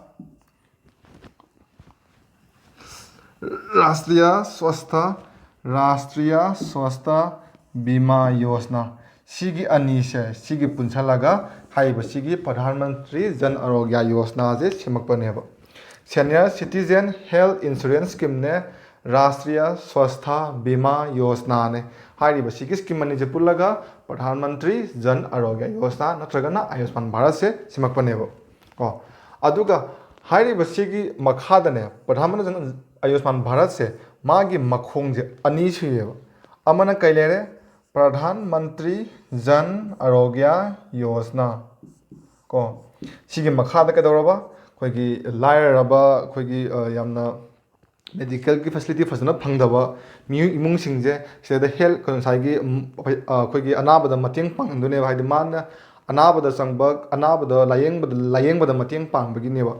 ꯔꯥꯁꯇ꯭ꯔꯤꯌꯥ ꯁ꯭ꯋꯥꯁꯊ ꯔꯥꯁꯇ꯭ꯔꯤꯌꯥ ꯁ꯭ꯋꯥꯁꯊ ꯕꯤꯃꯥ ꯌꯣꯖꯅꯥ꯫ ꯁꯤꯒꯤ ꯑꯅꯤꯁꯦ, ꯁꯤꯒꯤ ꯄꯨꯟꯁꯜꯂꯒ ꯍꯥꯏꯔꯤꯕ ꯁꯤꯒꯤ Pradhan Mantri Jan Arogya ꯌꯣꯖꯅꯥꯁꯦ ꯁꯦꯝꯃꯛꯄꯅꯦꯕ꯫ Senior Citizen Health Insurance Scheme ꯅꯦ, ꯔꯥꯁꯇ꯭ꯔꯤꯌꯥ ꯁ꯭ꯋꯥꯁꯊ ꯕꯤꯃꯥ ꯌꯣꯖꯅꯥꯅꯦ꯫ ꯍꯥꯏꯔꯤꯕ ꯁꯤꯒꯤ ꯁ꯭ꯀꯤꯝ ꯑꯅꯤꯁꯦ ꯄꯨꯜꯂꯒ ꯄ꯭ꯔꯙꯥꯟ ꯃꯟꯇ꯭ꯔꯤ ꯖꯟ ꯑꯔꯣꯒ꯭ꯌꯥ ꯌꯣꯖꯅꯥ ꯅꯠꯇ꯭ꯔꯒꯅ ꯑꯌꯨꯁꯃꯥꯟ ꯚꯥꯔꯠꯁꯦ ꯁꯦꯝꯃꯛꯄꯅꯦꯕ꯫ ꯀꯣ, ꯑꯗꯨꯒ ꯍꯥꯏꯔꯤꯕ ꯁꯤꯒꯤ ꯃꯈꯥꯗꯅꯦ, ꯄ꯭ꯔꯙꯥꯟ ꯃꯟꯇ꯭ꯔꯤ ꯖꯟ ꯑꯌꯨꯁꯃꯥꯟ ꯚꯥꯔꯠꯁꯦ, ꯃꯥꯒꯤ ꯃꯈꯣꯡꯁꯦ ꯑꯅꯤ ꯁꯨꯏꯌꯦꯕ꯫ ꯑꯃꯅ ꯀꯩ ꯂꯩꯔꯦ? ꯄ꯭ꯔꯙꯥꯟ ꯃꯟꯇ꯭ꯔꯤ ꯖꯟ ꯑꯔꯣꯒ꯭ꯌꯥ ꯌꯣꯖꯅꯥ꯫ ꯀꯣ, ꯁꯤꯒꯤ ꯃꯈꯥꯗ ꯀꯩꯗꯧꯔꯕ? ꯑꯩꯈꯣꯏꯒꯤ ꯂꯥꯏꯔꯔꯕ, ꯑꯩꯈꯣꯏꯒꯤ, ꯑ, ꯌꯥꯝꯅ ꯃꯦꯗꯤꯀꯦꯜꯒꯤ ꯐꯦꯁꯤꯂꯤꯇꯤ ꯐꯖꯅ ꯐꯪꯗꯕ ꯃꯤꯑꯣꯏ ꯏꯃꯨꯡꯁꯤꯡꯁꯦ, ꯁꯤꯗ ꯍꯦꯜꯠ, ꯉꯁꯥꯏꯒꯤ, ꯎꯝ, ꯑꯩꯈꯣꯏꯒꯤ ꯑꯅꯥꯕꯗ ꯃꯇꯦꯡ ꯄꯥꯡꯍꯟꯗꯣꯏꯅꯦꯕ꯫ ꯍꯥꯏꯗꯤ ꯃꯥꯅ ꯑꯅꯥꯕꯗ ꯆꯪꯕ, ꯑꯅꯥꯕꯗ ꯂꯥꯌꯦꯡꯕꯗ, ꯂꯥꯌꯦꯡꯕꯗ ꯃꯇꯦꯡ ꯄꯥꯡꯕꯒꯤꯅꯦꯕ꯫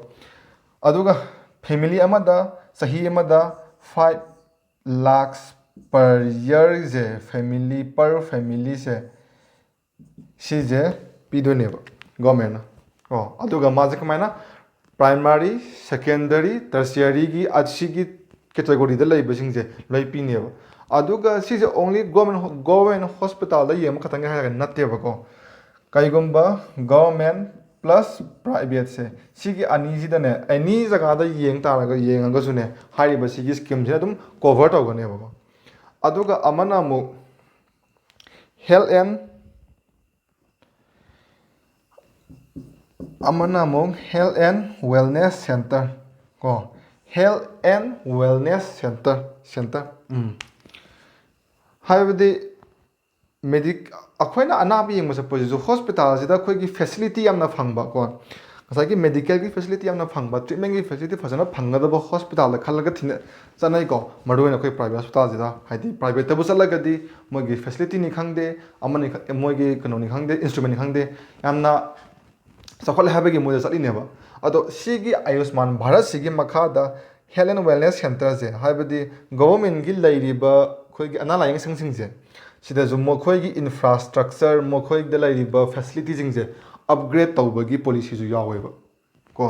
ꯑꯗꯨꯒ ꯐꯦꯃꯤꯂꯤ ꯑꯃꯗ, ꯆꯍꯤ ꯑꯃꯗ five lakhs per year ꯁꯦ, ꯐꯦꯃꯤꯂꯤ, per family ꯁꯦ, ꯁꯤꯁꯦ ꯄꯤꯗꯣꯏꯅꯦꯕ ꯒꯣꯔꯃꯦꯟꯅ꯫ ꯑꯣ, ꯑꯗꯨꯒ ꯃꯥꯁꯦ ꯀꯃꯥꯏꯅ? ꯄ꯭ꯔꯥꯏꯃꯥꯔꯤ, ꯁꯦꯀꯦꯟꯗꯔꯤ, ꯇꯔꯁꯤꯌꯔꯤꯒꯤ ꯑꯁꯤꯒꯤ ꯀꯦꯇꯦꯒꯣꯔꯤꯗ ꯂꯩꯕꯁꯤꯡꯁꯦ ꯂꯣꯏ ꯄꯤꯅꯦꯕ꯫ ꯑꯗꯨꯒ ꯁꯤꯁꯦ only government, government ꯍꯣꯁꯄꯤꯇꯥꯜꯗ ꯌꯦꯡꯕ ꯈꯛꯇꯪꯒꯤ ꯍꯥꯏꯔꯒ ꯅꯠꯇꯦꯕꯀꯣ꯫ ꯀꯩꯒꯨꯝꯕ ꯒꯣꯔꯃꯦꯟ ꯄ꯭ꯂꯁ ꯄ꯭ꯔꯥꯏꯚꯦꯠꯁꯦ, ꯁꯤꯒꯤ ꯑꯅꯤꯁꯤꯗꯅꯦ, ꯑꯦꯅꯤ ꯖꯒꯥꯗ ꯌꯦꯡ ꯇꯥꯔꯒ, ꯌꯦꯡꯉꯒꯁꯨꯅꯦ, ꯍꯥꯏꯔꯤꯕ ꯁꯤꯒꯤ ꯁ꯭ꯀꯤꯝꯁꯤꯅ ꯑꯗꯨꯝ ꯀꯣꯚꯔ ꯇꯧꯒꯅꯦꯕꯀꯣ꯫ ꯑꯗꯨꯒ ꯑꯃꯅ ꯑꯃꯨꯛ health and, ꯑꯃꯅ ꯑꯃꯨꯛ health and wellness center ꯀꯣ, health and wellness center, center, ꯎꯝ, ꯍꯥꯏꯕꯗꯤ ꯃꯦꯗꯤꯛ-, ꯑꯩꯈꯣꯏꯅ ꯑꯅꯥꯕ ꯌꯦꯡꯕ ꯆꯠꯄꯁꯤꯁꯨ ꯍꯣꯁꯄꯤꯇꯥꯜꯁꯤꯗ ꯑꯩꯈꯣꯏꯒꯤ ꯐꯦꯁꯤꯂꯤꯇꯤ ꯌꯥꯝꯅ ꯐꯪꯕ ꯀꯣ, ꯉꯁꯥꯏꯒꯤ ꯃꯦꯗꯤꯀꯦꯜꯒꯤ ꯐꯦꯁꯤꯂꯤꯇꯤ ꯌꯥꯝꯅ ꯐꯪꯕ, ꯇ꯭ꯔꯤꯠꯃꯦꯟꯒꯤ ꯐꯦꯁꯤꯂꯤꯇꯤ ꯐꯖꯅ ꯐꯪꯒꯗꯕ ꯍꯣꯁꯄꯤꯇꯥꯜꯗ ꯈꯜꯂꯒ ꯊꯤꯅ ꯆꯠꯅꯩꯀꯣ꯫ ꯃꯔꯨꯑꯣꯏꯅ ꯑꯩꯈꯣꯏ ꯄ꯭ꯔꯥꯏꯚꯦꯠ ꯍꯣꯁꯄꯤꯇꯥꯜꯁꯤꯗ, ꯍꯥꯏꯗꯤ ꯄ꯭ꯔꯥꯏꯚꯦꯠꯇꯕꯨ ꯆꯠꯂꯒꯗꯤ ꯃꯣꯏꯒꯤ ꯐꯦꯁꯤꯂꯤꯇꯤꯅꯤ ꯈꯪꯗꯦ, ꯑꯃꯅꯤ ꯈ-, ꯃꯣꯏꯒꯤ ꯀꯩꯅꯣꯅꯤ ꯈꯪꯗꯦ, ꯏꯟꯁꯇ꯭ꯔꯨꯃꯦꯟꯅꯤ ꯈꯪꯗꯦ, ꯌꯥꯝꯅ ꯆꯥꯎꯈꯠꯂꯦ ꯍꯥꯏꯕꯒꯤ ꯃꯣꯏꯗ ꯆꯠꯂꯤꯅꯦꯕ꯫ ꯑꯗꯣ ꯁꯤꯒꯤ ꯑꯌꯨꯁꯃꯥꯟ ꯚꯥꯔꯠꯁꯤꯒꯤ ꯃꯈꯥꯗ health and wellness centerꯁꯦ, ꯍꯥꯏꯕꯗꯤ ꯒꯣꯚꯔꯃꯦꯟꯒꯤ ꯂꯩꯔꯤꯕ ꯑꯩꯈꯣꯏꯒꯤ ꯑꯅꯥ ꯂꯥꯌꯦꯡ ꯁꯪꯁꯤꯡꯁꯦ, ꯁꯤꯗꯁꯨ ꯃꯈꯣꯏꯒꯤ ꯏꯟꯐ꯭ꯔꯥꯁ꯭ꯇ꯭ꯔꯛꯆꯔ, ꯃꯈꯣꯏꯗ ꯂꯩꯔꯤꯕ ꯐꯦꯁꯤꯂꯤꯇꯤꯁꯤꯡꯁꯦ ꯑꯞꯒ꯭ꯔꯦꯗ ꯇꯧꯕꯒꯤ ꯄꯣꯂꯤꯁꯤꯁꯨ ꯌꯥꯎꯋꯦꯕ ꯀꯣ꯫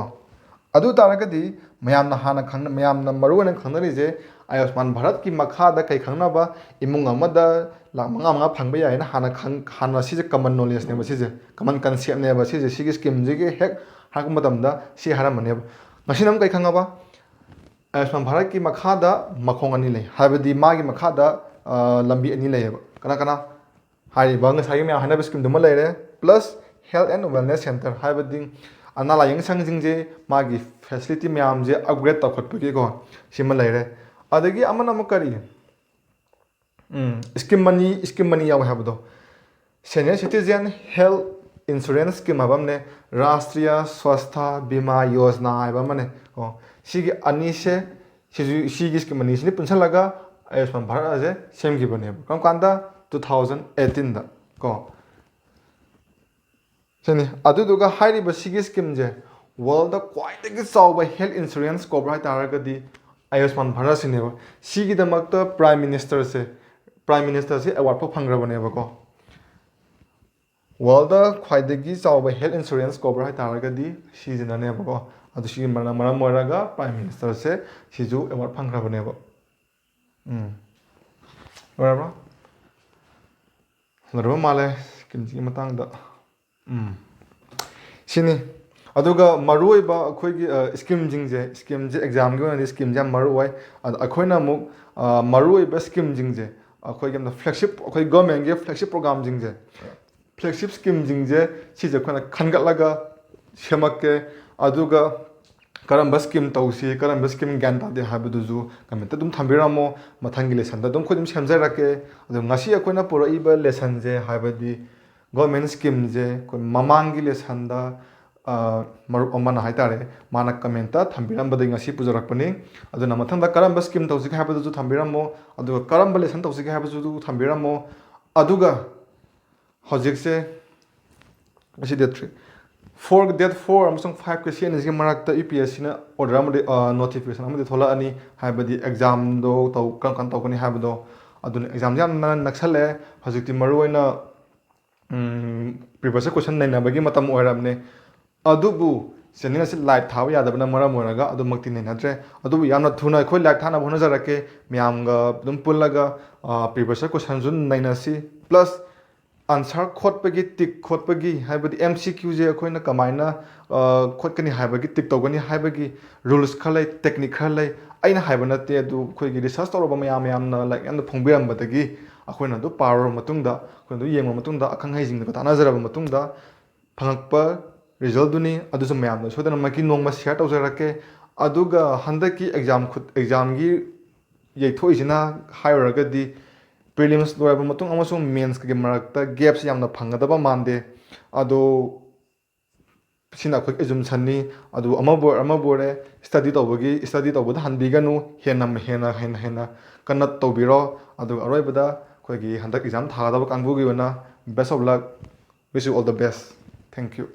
ꯑꯗꯨ ꯇꯥꯔꯒꯗꯤ ꯃꯌꯥꯝꯅ ꯍꯥꯟꯅ ꯈꯪꯅ ꯃꯌꯥꯝꯅ ꯃꯔꯨꯑꯣꯏꯅ ꯈꯪꯅꯔꯤꯁꯦ ꯑꯌꯨꯁꯃꯥꯟ ꯚꯥꯔꯠꯀꯤ ꯃꯈꯥꯗ ꯀꯩ ꯈꯪꯅꯕ, ꯏꯃꯨꯡ ꯑꯃꯗ ꯂꯥꯛ ꯃꯉꯥ ꯃꯉꯥ ꯐꯪꯕ ꯌꯥꯏꯅ ꯍꯥꯟꯅ ꯈꯪ ꯍꯥꯟꯅ ꯁꯤꯁꯦ common knowledgeꯅꯦꯕ, ꯁꯤꯁꯦ common conceptꯅꯦꯕ, ꯁꯤꯁꯦ ꯁꯤꯒꯤ schemeꯁꯤꯒꯤ ꯍꯦꯛ ꯍꯥꯏꯔꯛꯄ ꯃꯇꯝꯗ ꯁꯤ ꯍꯥꯏꯔꯝꯕꯅꯦꯕ꯫ ꯉꯁꯤꯅ ꯑꯃꯨꯛ ꯀꯩ ꯈꯪꯉꯕ? ꯑꯌꯨꯁꯃꯥꯟ ꯚꯥꯔꯠꯀꯤ ꯃꯈꯥꯗ ꯃꯈꯣꯡ ꯑꯅꯤ ꯂꯩ, ꯍꯥꯏꯕꯗꯤ ꯃꯥꯒꯤ ꯃꯈꯥꯗ ꯑ, ꯂꯝꯕꯤ ꯑꯅꯤ ꯂꯩꯌꯦꯕ꯫ ꯀꯅꯥ ꯀꯅꯥ? ꯍꯥꯏꯔꯤꯕ ꯉꯁꯥꯏꯒꯤ ꯃꯌꯥꯝ ꯍꯥꯏꯅꯕ schemeꯗꯨꯃ ꯂꯩꯔꯦ, plus health and wellness centre, ꯍꯥꯏꯕꯗꯤ ꯑꯅꯥ ꯂꯥꯏꯌꯦꯡ ꯁꯪꯁꯤꯡꯁꯦ ꯃꯥꯒꯤ facility ꯃꯌꯥꯝꯁꯦ upgrade ꯇꯧꯈꯠꯄꯒꯤꯀꯣ, ꯁꯤꯃ ꯂꯩꯔꯦ꯫ ꯑꯗꯒꯤ ꯑꯃꯅ ꯑꯃꯨꯛ ꯀꯔꯤ? ꯎꯝ, scheme ꯑꯅꯤ, scheme ꯑꯅꯤ ꯌꯥꯎꯋꯦ ꯍꯥꯏꯕꯗꯣ, Senior Citizen Health Insurance Scheme ꯍꯥꯏꯕ ꯑꯃꯅꯦ, Rashtriya Swasthya Bima Yojana ꯍꯥꯏꯕ ꯑꯃꯅꯦ꯫ ꯑꯣ, ꯁꯤꯒꯤ ꯑꯅꯤꯁꯦ, ꯁꯤꯁꯨ, ꯁꯤꯒꯤ scheme ꯑꯅꯤꯁꯤꯅ ꯄꯨꯟꯁꯜꯂꯒ ꯑꯌꯨꯁꯃꯥꯟ ꯚꯥꯔꯠ ꯑꯁꯦ ꯁꯦꯝꯈꯤꯕꯅꯦꯕ꯫ ꯀꯔꯝ ꯀꯥꯟꯗ? Two thousand eighteenꯗ ꯀꯣ꯫ ꯁꯤꯅꯤ꯫ ꯑꯗꯨꯗꯨꯒ ꯍꯥꯏꯔꯤꯕ ꯁꯤꯒꯤ schemeꯁꯦ worldꯗ ꯈ꯭ꯋꯥꯏꯗꯒꯤ ꯆꯥꯎꯕ health insurance cover ꯍꯥꯏꯇꯥꯔꯒꯗꯤ ꯑꯌꯨꯁꯃꯥꯟ ꯚꯥꯔꯠꯁꯤꯅꯦꯕ꯫ ꯁꯤꯒꯤꯗꯃꯛꯇ Prime Ministerꯁꯦ, Prime Ministerꯁꯦ award ꯐꯥꯎ ꯐꯪꯈ꯭ꯔꯕꯅꯦꯕꯀꯣ꯫ Worldꯗ ꯈ꯭ꯋꯥꯏꯗꯒꯤ ꯆꯥꯎꯕ health insurance cover ꯍꯥꯏꯇꯥꯔꯒꯗꯤ ꯁꯤꯁꯤꯅꯅꯦꯕꯀꯣ꯫ ꯑꯗꯨ ꯁꯤꯒꯤ ꯃꯔꯝ, ꯃꯔꯝ ꯑꯣꯏꯔꯒ Prime Ministerꯁꯦ ꯁꯤꯁꯨ award ꯐꯪꯈ꯭ꯔꯕꯅꯦꯕ꯫ ꯎꯝ꯫ ꯂꯣꯏꯔꯕ꯭ꯔꯣ? ꯂꯣꯏꯔꯕ ꯃꯥꯜꯂꯦ schemeꯁꯤꯒꯤ ꯃꯇꯥꯡꯗ꯫ ꯎꯝ꯫ ꯁꯤꯅꯤ꯫ ꯑꯗꯨꯒ ꯃꯔꯨꯑꯣꯏꯕ ꯑꯩꯈꯣꯏꯒꯤ, ꯑ, schemeꯁꯤꯡꯁꯦ, schemeꯁꯦ examꯒꯤ ꯑꯣꯏꯅꯗꯤ schemeꯁꯦ ꯌꯥꯝ ꯃꯔꯨ ꯑꯣꯏ꯫ ꯑꯗ ꯑꯩꯈꯣꯏꯅ ꯑꯃꯨꯛ, ꯑ, ꯃꯔꯨꯑꯣꯏꯕ schemeꯁꯤꯡꯁꯦ, ꯑꯩꯈꯣꯏꯒꯤ ꯑꯃꯅ flagship, ꯑꯩꯈꯣꯏ governmentꯀꯤ flagship programꯁꯤꯡꯁꯦ, flagship schemeꯁꯤꯡꯁꯦ ꯁꯤꯁꯦ ꯑꯩꯈꯣꯏꯅ ꯈꯟꯒꯠꯂꯒ ꯁꯦꯝꯃꯛꯀꯦ꯫ ꯑꯗꯨꯒ ꯀꯔꯝꯕ scheme ꯇꯧꯁꯤ, ꯀꯔꯝꯕ scheme ꯒ꯭ꯌꯥꯟ ꯇꯥꯗꯦ ꯍꯥꯏꯕꯗꯨꯁꯨ commentꯇ ꯑꯗꯨꯝ ꯊꯝꯕꯤꯔꯝꯃꯣ꯫ ꯃꯊꯪꯒꯤ lessonꯗ ꯑꯗꯨꯝ ꯑꯩꯈꯣꯏ ꯑꯗꯨꯝ ꯁꯦꯝꯖꯔꯛꯀꯦ꯫ ꯑꯗꯣ ꯉꯁꯤ ꯑꯩꯈꯣꯏꯅ ꯄꯨꯔꯛꯏꯕ lessonꯁꯦ, ꯍꯥꯏꯕꯗꯤ government schemeꯁꯦ ꯑꯩꯈꯣꯏ ꯃꯃꯥꯡꯒꯤ lessonꯗ, ꯑ, ꯃꯔꯨꯞ ꯑꯃꯅ ꯍꯥꯏꯇꯥꯔꯦ, ꯃꯥꯅ commentꯇ ꯊꯝꯕꯤꯔꯝꯕꯗꯒꯤ ꯉꯁꯤ ꯄꯨꯖꯔꯛꯄꯅꯤ꯫ ꯑꯗꯨꯅ ꯃꯊꯪꯗ ꯀꯔꯝꯕ scheme ꯇꯧꯁꯤꯒꯦ ꯍꯥꯏꯕꯗꯨꯁꯨ ꯊꯝꯕꯤꯔꯝꯃꯣ, ꯑꯗꯨꯒ ꯀꯔꯝꯕ lesson ꯇꯧꯁꯤꯒꯦ ꯍꯥꯏꯕꯗꯨꯁꯨ ꯊꯝꯕꯤꯔꯝꯃꯣ꯫ ꯑꯗꯨꯒ ꯍꯧꯖꯤꯛꯁꯦ ꯉꯁꯤ date three, four, date four ꯑꯃꯁꯨꯡ fiveꯀ ꯁꯤ ꯑꯅꯤꯁꯤꯒꯤ ꯃꯔꯛꯇ UPSCꯅ order ꯑꯃꯗꯤ, ꯑ, notification ꯑꯃꯗꯤ ꯊꯣꯛꯂꯛꯑꯅꯤ, ꯍꯥꯏꯕꯗꯤ examꯗꯣ ꯇꯧ-, ꯀꯔꯝ ꯀꯥꯟꯗ ꯇꯧꯒꯅꯤ ꯍꯥꯏꯕꯗꯣ꯫ ꯑꯗꯨꯅ examꯁꯦ ꯌꯥꯝꯅ ꯅꯛꯁꯜꯂꯛꯑꯦ꯫ ꯍꯧꯖꯤꯛꯇꯤ ꯃꯔꯨꯑꯣꯏꯅ, ꯎꯝ, previous question ꯅꯩꯅꯕꯒꯤ ꯃꯇꯝ ꯑꯣꯏꯔꯕꯅꯦ꯫ ꯑꯗꯨꯕꯨ ꯆꯦꯅꯦꯜ ꯑꯁꯤ ꯂꯥꯏꯚ ꯊꯥꯕ ꯌꯥꯗꯕꯅ ꯃꯔꯝ ꯑꯣꯏꯔꯒ ꯑꯗꯨꯃꯛꯇꯤ ꯅꯩꯅꯗ꯭ꯔꯦ꯫ ꯑꯗꯨꯕꯨ ꯌꯥꯝꯅ ꯊꯨꯅ ꯑꯩꯈꯣꯏ ꯂꯥꯏꯚ ꯊꯥꯅꯕ ꯍꯣꯠꯅꯖꯔꯛꯀꯦ꯫ ꯃꯌꯥꯝꯒ ꯑꯗꯨꯝ ꯄꯨꯜꯂꯒ ꯄ꯭ꯔꯤꯚꯤꯌꯁ ꯏꯌꯔ ꯀꯣꯏꯁꯟꯁꯨ ꯅꯩꯅꯁꯤ꯫ ꯄ꯭ꯂꯁ ꯑꯟꯁꯔ ꯈꯣꯠꯄꯒꯤ, ꯇꯤꯛ ꯈꯣꯠꯄꯒꯤ, ꯍꯥꯏꯕꯗꯤ ꯑꯦꯝ ꯁꯤ ꯀ꯭ꯌꯨꯁꯦ ꯑꯩꯈꯣꯏꯅ ꯀꯃꯥꯏꯅ ꯈꯣꯠꯀꯅꯤ ꯍꯥꯏꯕꯒꯤ, ꯇꯤꯛ ꯇꯧꯒꯅꯤ ꯍꯥꯏꯕꯒꯤ ꯔꯨꯜꯁ ꯈꯔ ꯂꯩ, ꯇꯦꯛꯅꯤꯛ ꯈꯔ ꯂꯩ꯫ ꯑꯩꯅ ꯍꯥꯏꯕ ꯅꯠꯇꯦ, ꯑꯗꯨ ꯑꯩꯈꯣꯏꯒꯤ ꯔꯤꯁꯔꯁ ꯇꯧꯔꯕ ꯃꯌꯥꯝ ꯃꯌꯥꯝꯅ ꯂꯥꯏꯔꯤꯛ ꯌꯥꯝꯅ ꯐꯣꯡꯕꯤꯔꯝꯕꯗ ꯑꯗꯒꯤ ꯑꯩꯈꯣꯏꯅ ꯑꯗꯨ ꯄꯥꯔꯨꯔꯕ ꯃꯇꯨꯡꯗ, ꯑꯩꯈꯣꯏꯅ ꯑꯗꯨ ꯌꯦꯡꯂꯕ ꯃꯇꯨꯡꯗ, ꯑꯈꯪ ꯑꯍꯩꯁꯤꯡꯒ ꯇꯥꯟꯅꯖꯔꯕ ꯃꯇꯨꯡꯗ ꯐꯪꯉꯛꯄ ꯔꯤꯖꯜꯗꯨꯅꯤ꯫ ꯑꯗꯨꯁꯨ ꯃꯌꯥꯝꯗ ꯁꯣꯏꯗꯅꯃꯛꯀꯤ ꯅꯣꯡꯃ ꯁꯤꯌꯥꯔ ꯇꯧꯖꯔꯛꯀꯦ꯫ ꯑꯗꯨꯒ ꯍꯟꯗꯛꯀꯤ ꯑꯦꯛꯖꯥꯝ ꯈꯨꯠ ꯑꯦꯛꯖꯥꯝꯒꯤ ꯌꯩꯊꯣꯛꯏꯁꯤꯅ ꯍꯥꯏꯔꯨꯔꯒꯗꯤ, ꯄ꯭ꯔꯤꯂꯤꯝꯁ ꯂꯣꯏꯔꯕ ꯃꯇꯨꯡ ꯑꯃꯁꯨꯡ ꯃꯦꯟꯁꯀꯤ ꯃꯔꯛꯇ ꯒꯦꯞꯁꯤ ꯌꯥꯝꯅ ꯐꯪꯒꯗꯕ ꯃꯥꯟꯗꯦ꯫ ꯑꯗꯣ ꯁꯤꯅ ꯑꯩꯈꯣꯏ ꯑꯦꯖꯨꯝꯁꯟꯅꯤ꯫ ꯑꯗꯨ ꯑꯃꯕꯨ ꯑꯣꯏꯔꯦ, ꯑꯃꯕꯨ ꯑꯣꯏꯔꯦ, ꯁ꯭ꯇꯗꯤ ꯇꯧꯕꯒꯤ, ꯁ꯭ꯇꯗꯤ ꯇꯧꯕꯗ ꯍꯟꯕꯤꯒꯅꯨ꯫ ꯍꯦꯟꯅ, ꯍꯦꯟꯅ, ꯍꯦꯟꯅ, ꯍꯦꯟꯅ ꯀꯟꯅ ꯇꯧꯕꯤꯔꯣ꯫ ꯑꯗꯨꯒ ꯑꯔꯣꯏꯕꯗ ꯑꯩꯈꯣꯏꯒꯤ ꯍꯟꯗꯛ ꯑꯦꯛꯖꯥꯝ ꯊꯥꯒꯗꯕ ꯀꯥꯡꯕꯨꯒꯤ ꯑꯣꯏꯅ best of luck, wish you all the best, thank you꯫